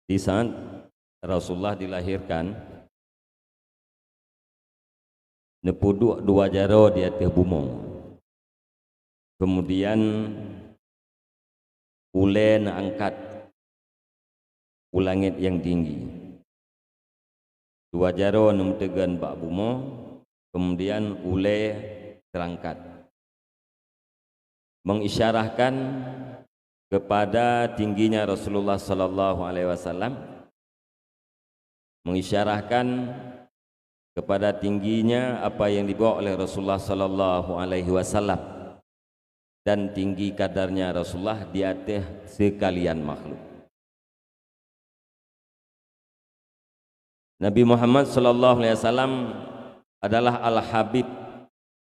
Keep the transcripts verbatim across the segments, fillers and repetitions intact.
Di saat Rasulullah dilahirkan, neupeuduek dua jaroe di ateueh bumoe. Kemudian ulée neuangkat u langét nyang tinggi. Dua jaroe neumeuteugon bak bumoe, kemudian ulée teurangkat. Mengisyarahkan kepada tingginya Rasulullah sallallahu alaihi wasallam, mengisyarahkan kepada tingginya apa yang dibawa oleh Rasulullah sallallahu alaihi wasallam dan tinggi kadarnya Rasulullah di ateueh sekalian makhluk. Nabi Muhammad sallallahu alaihi wasallam adalah Al-Habib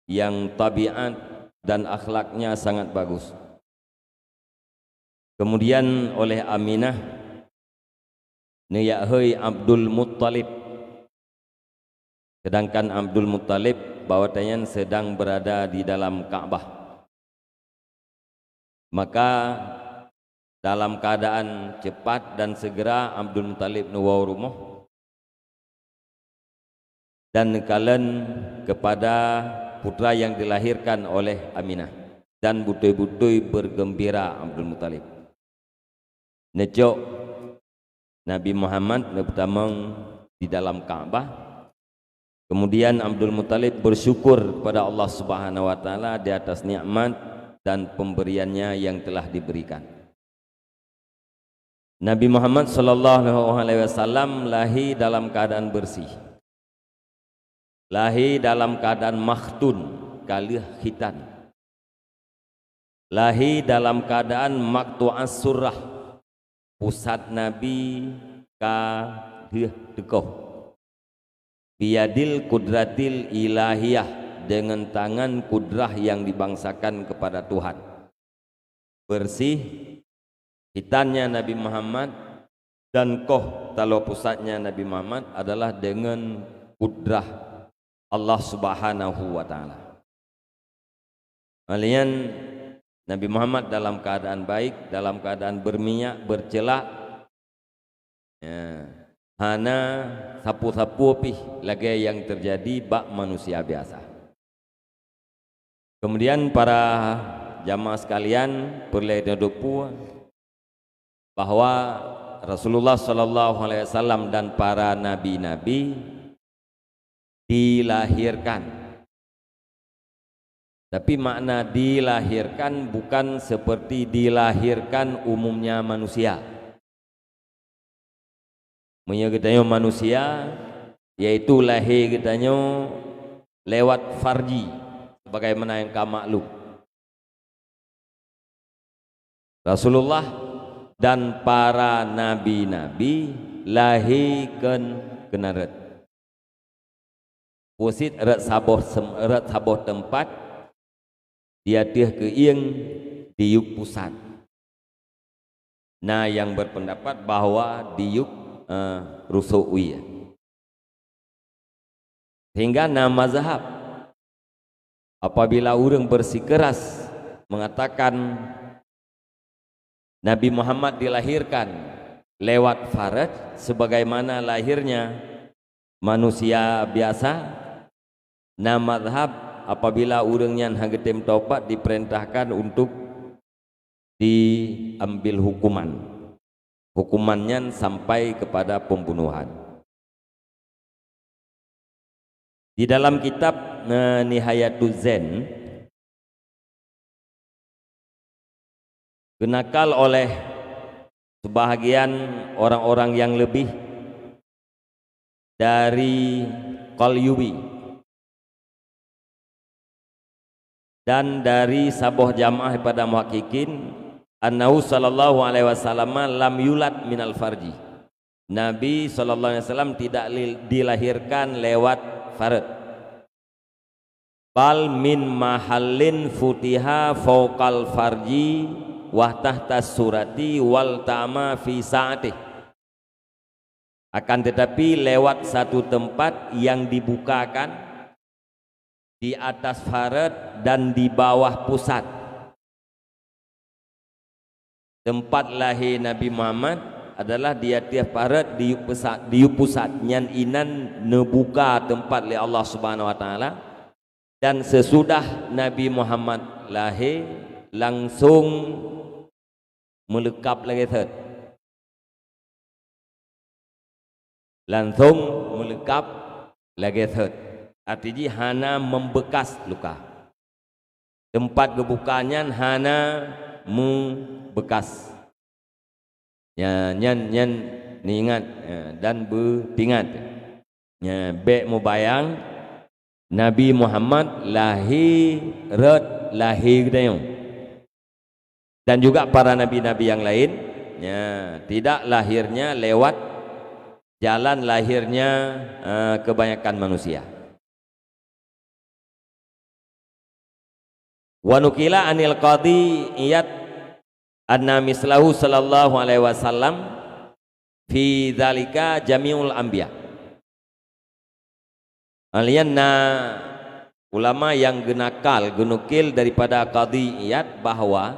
yang tabiat dan akhlaknya sangat bagus. Kemudian oleh Aminah neujak hôi Abdul Muttalib. Sedangkan Abdul Muttalib bak watée nyan sedang berada di dalam Ka'bah. Maka dalam keadaan cepat dan segera Abdul Muttalib neuwoe rumoh dan neukalon kepada putra yang dilahirkan oleh Aminah, dan beutôi-beutôi bergembira Abdul Muttalib. Neucok Nabi Muhammad neupeutamong di dalam Ka'bah. Kemudian Abdul Muttalib bersyukur kepada Allah Subhanahu wa Taala di atas nikmat dan pemberiannya yang telah diberikan. Nabi Muhammad sallallahu alaihi wasallam lahé dalam keadaan bersih. Lahé dalam keadaan makhtun, ka lheueh khitan. Lahé dalam keadaan maqtu'as surrah, pusat Nabi ka lheueh teukoh. Biyadil qudratil ilahiyah, dengan tangan kudrah yang dibangsakan kepada Tuhan. Bersih, khitannya Nabi Muhammad, dan koh taloe pusatnya Nabi Muhammad adalah dengan kudrah Allah Subhanahu wa Taala. Malian Nabi Muhammad dalam keadaan baik, dalam keadaan berminyak, bercelak, ya, hana sapu-sapu pih lagée nyang teujadi bak manusia biasa. Kemudian para jamaah sekalian, peureulée neuteupeu bahwa Rasulullah sallallahu alaihi wasallam dan para nabi-nabi dilahirkan. Tapi makna dilahirkan bukan seperti dilahirkan umumnya manusia. Meunyoe geutanyoe manusia, yaitu lahé geutanyoe lewat farji, sebagaimana nyang ka maklum. Rasulullah dan para nabi-nabi lahé keu keunan rot. Pusat rot saboh sem-, rot saboh teumpat di ateueh keuieng diyueb pusat. Na nyang berpendapat bahwa diyueb, eh, rusok wie. Sehingga na mazhab, apabila ureuëng bersikeras mengatakan Nabi Muhammad dilahirkan lewat farot sebagaimana lahirnya manusia biasa, na mazhab apabila ureuëng nyan hana geutem taubat diperintahkan untuk diambil hukuman. Hukuman nyan sampai kepada pembunuhan. Di dalam kitab, eh, Nihayatuz Zain, geunakal oleh sebahagian orang-orang yang lebih dari Qalyubi dan dari saboh jamaah pada muhakkikin, annahu sallallahu alaihi wasallam lam yulad minal farji. Nabi sallallahu alaihi wasallam tidak li-, dilahirkan lewat farot. Bal min mahallin futiha fauqal farji wa tahta surati wal tama fi sa'atih. Akan tetapi, lewat satu tempat yang dibukakan di atas farot dan di bawah pusat. Tempat lahé Nabi Muhammad adalah di ateueh paret di pusat, di pusat nyan inan neubuka teumpat lé Allah Subhanahu wa Taala, dan sesudah Nabi Muhammad lahé langsong meuleukab lagée thot. Langsong meuleukab lagée thot. Arti jih hana membeukas luka. Teumpat geubuka nyan hana meubekas. Nya, nyan, nyan niingat, ya, dan beupingat. Ya, bék mubayang Nabi Muhammad lahé rot lahé geutanyoe. Dan juga para nabi-nabi yang lain, ya, tidak lahirnya lewat jalan lahirnya, eh, kebanyakan manusia. Wa nukila anil Qadhi Iyad anna mislahu sallallahu alaihi wasallam fi dzalika jami'ul anbiya. Alian na ulama yang geunakal, geunukil daripada Qadhi Iyad bahwa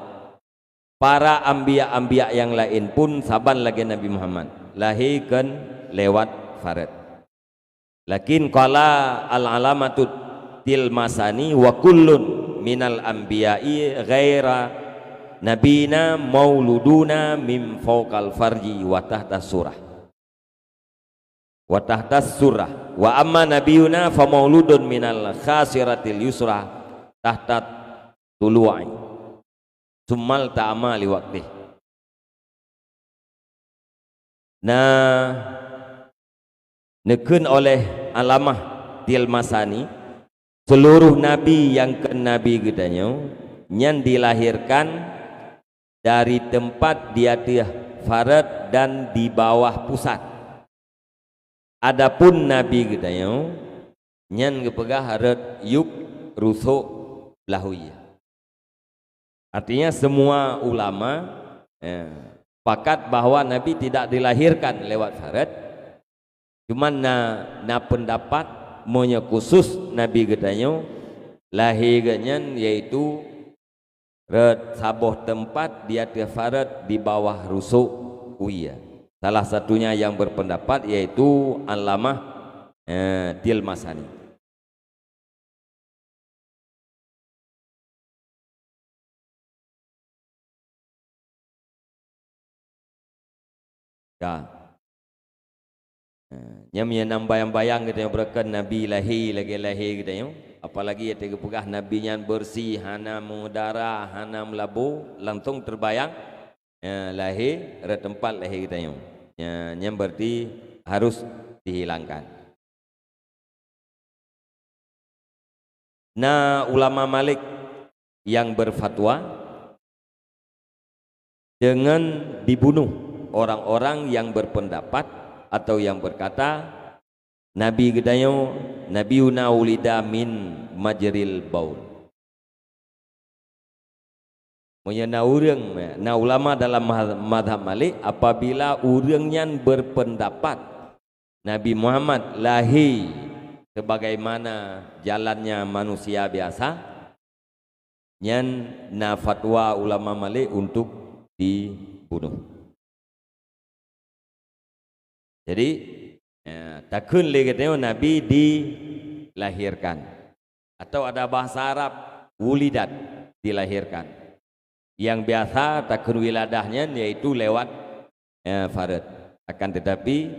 para anbiya-anbiya yang lain pun saban lagée Nabi Muhammad lahé kon lewat faret. Lakin qala al-alamatu Tilmasani wa kullun minal anbiya'i ghaira nabina mauluduna min fawqal farji wa tahta surah. Wa tahta surah. Wa amma nabiyuna fa mauludun minal khasiratil yusra tahta tulu'i. Summal ta'ama li waqtih. Nah, neukheun oleh Alamah Tilmasani, seluruh nabi nyang kon nabi geutanyoe nyan dilahirkan dari teumpat di ateueh faret dan di bawah pusat. Adapun nabi geutanyoe nyan geupeugah rot yup rusok lahoi. Artinya semua ulama, eh, sepakat bahwa Nabi tidak dilahirkan lewat faret. Cuman na, na pendapat meunyoe khusus Nabi geutanyoe lahé geuh nyan yaitu rot saboh teumpat di ateueh faret di bawah rusok uya. Salah satunya yang berpendapat yaitu Alamah, eh, Tilmasani. Ka. Nyan meunyoe nam bayang-bayang geutanyoe beureukan Nabi lahé lagée lahé geutanyoe, apalagi nyang geupeugah Nabi nyan beureusi, hana meudarah, hana meulabu, langsong teubayang, eh, lahé, rot teumpat lahé geutanyoe. Nyan, nyan berarti harus dihilangkan. Na ulama Malik yang berfatwa dengan dibunuh orang-orang yang berpendapat atau yang berkata, Nabi geutanyoe, Nabiuna ulida min majril baul. Meunyoe na ureuëng, na ulama dalam ma-, mazhab Malik, apabila ureuëng nyan berpendapat Nabi Muhammad lahé sebagaimana jalannya manusia biasa, nyan na fatwa ulama Malik untuk dibunuh. Jadi, eh, takheun lé geutanyoe Nabi dilahirkan. Atau ada bahasa Arab, wulidat, dilahirkan. Yang biasa takheun wiladah nyan yaitu lewat, eh, faret. Akan tetapi,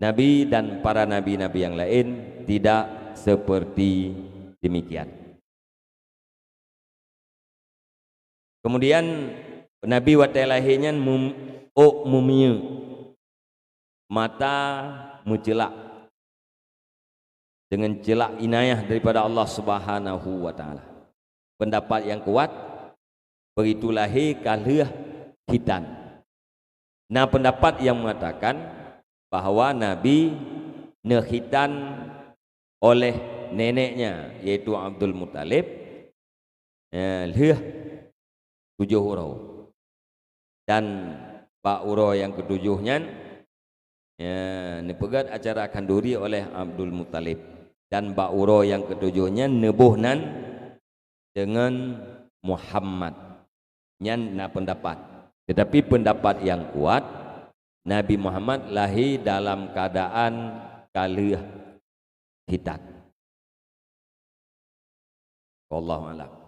Nabi dan para nabi-nabi yang lain tidak seperti demikian. Kemudian Nabi watée lahé nyan mum-, ôk mumiyeu, mata meuceulak dengan ceulak inayah daripada Allah Subhanahu wa Taala. Pendapat yang kuat, begitu lahé ka lheueh khitan. Na pendapat yang mengatakan bahwa Nabi neukhitan oleh neneknya, yaitu Abdul Muttalib, eh, lheueh tujoh uroe. Dan bak uroe nyang keutujoh nyan, eh, neupeugét acara khanduri oleh Abdul Muttalib. Dan bak uroe nyang keutujoh nyan neuboh nan deungon Muhammad. Nyan na pendapat. Tetapi pendapat yang kuat, Nabi Muhammad lahé dalam keuadaan ka lheueh khitan. Wallahu a'lam.